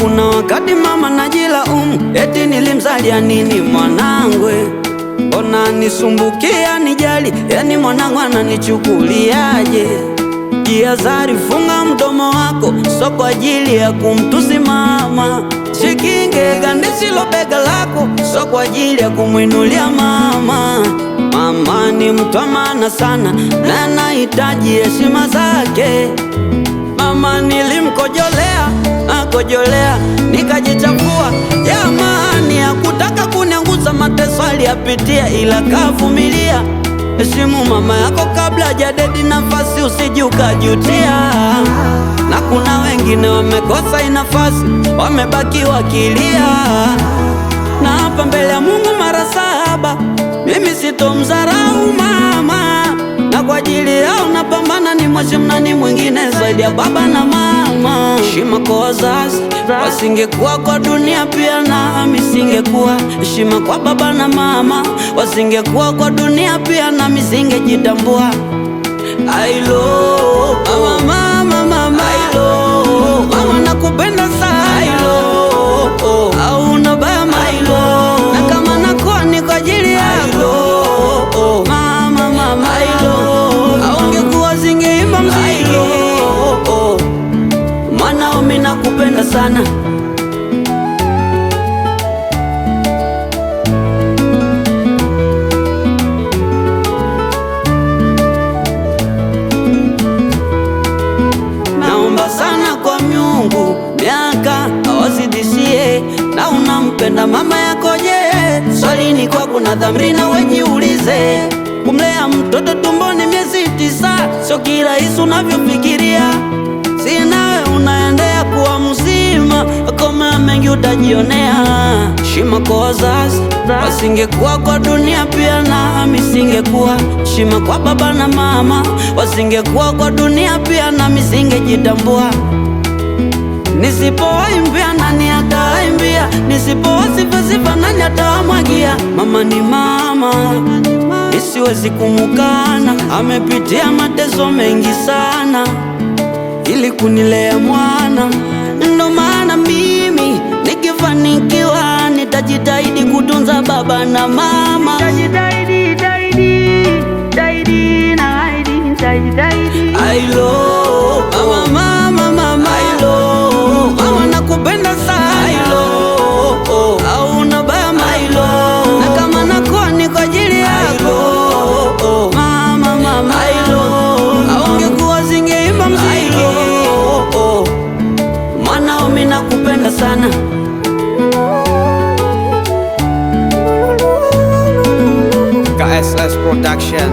Kuna wakati mama najilaumu, eti nilimzalia nini mwanangu? Ona nisumbukia nijali, yani mwanangu ananichukuliaje? Jihadhari, funga mdomo wako, so kwa ajili ya kumtusi mama. Shikinge gandisilo bega lako, so kwa ajili ya kumwinulia mama. Mama ni mtu wa maana sana, na anahitaji heshima zake. Mama nilimkojolea, akojolea, nikajichafua. Jamani, hakutaka kunianguza, mateso aliyapitia, ila kavumilia. Heshimu mama yako kabla hajadedi nafasi, usije ukajutia. Na kuna wengine wamekosa nafasi, wamebaki wakilia. Na hapa mbele ya Mungu mara 7, mimi sitomdharau mama. Na kwa ajili yao napambana, ni mheshimu nani mwingine zaidi ya baba na mama. Heshima kwa wazazi, wasingekuwa kwa dunia pia nami singekuwa. Heshima kwa baba na mama, wasingekuwa kwa dunia pia nami singejitambua. I love mama, mama, mama, I love mama, nakupenda sana. I love au una baba, I love, na kama nakuwa ni kwa ajili yako mama, mama, I love, au ungekuwa singeimba muziki. Mwanao mimi nakupenda sana. Naomba sana kwa Mungu miaka awazidishie, na unampenda mama yako je? Swali ni kwa kuna dhamiri na wejiulize. Kumlea mtoto tumboni miezi 9 sio kirahisi unavyofikiria. Sina unaendea kuwa mzima, kama mengi utajionea. Heshima kwa wazazi, wasingekuwa kwa dunia pia nami singekuwa. Heshima kwa baba na mama, wasingekuwa kwa dunia pia nami singejitambua. Nisipowaimbia nani ataimbia? Nisipowasifa nani atawamwagia? Mama ni mama, nisiwezi kumukana. Amepitia mateso mengi sana ili kunilea mwana. Ndo maana mimi nikifanikiwa nitajitahidi kutunza baba na mama. I love mama, mama, mama, I love mama, nakupenda sana. I love au una baba, I love, na kama nakuwa ni kwa ajili yako mama, mama, I love, au ungekuwa singeimba muziki. Mwanao mimi nakupenda sana. KSS Production.